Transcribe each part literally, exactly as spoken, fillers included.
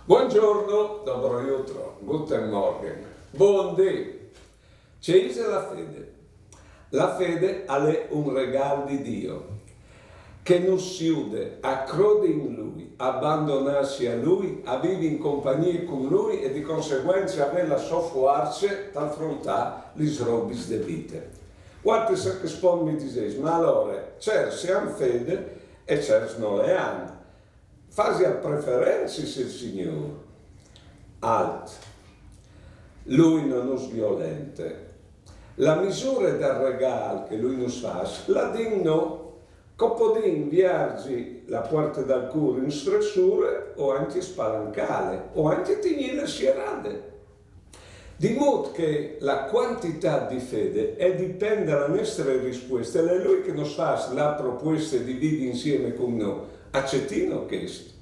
Buongiorno, dobro jutro, guten Morgen, bundì. Ce ise la fede? La fede al è un regâl di Diu, che nus jude a crodi in lui, a bandonâsi a lui, a vivi in compagnie cun lui e di conseguence a vê la sô fuarce tal afrontâ lis robis de vite. Vualtris a chest pont mi disês: ma alore, cierts a àn fede e cierts no le àn. Fasial preferencis il Signôr? Alt. Lui no nus violente. La misure dal regâl che lui nus fâs la din nô, che o podìn vierzi la puarte dal cûr in stressure o ancje spalancâle o ancje tignîle sierade. Di mût che la cuantitât di fede e dipent da la nestre rispueste, al è lui che nus fâs la propueste di vivi insiemi cun nô. Acetìno chest?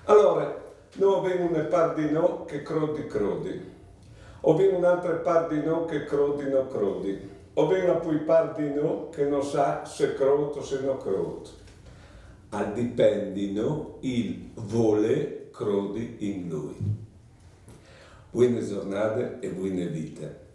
Alore, nô o vin une part di nô che crôt di crodi, o vin une altre part di nô che crôt di no crodi, o vin la pui part di nô che no sa se crôt o se no crôt. Al dipent di nô il volê crodi in lui. Buine zornade e buine vite.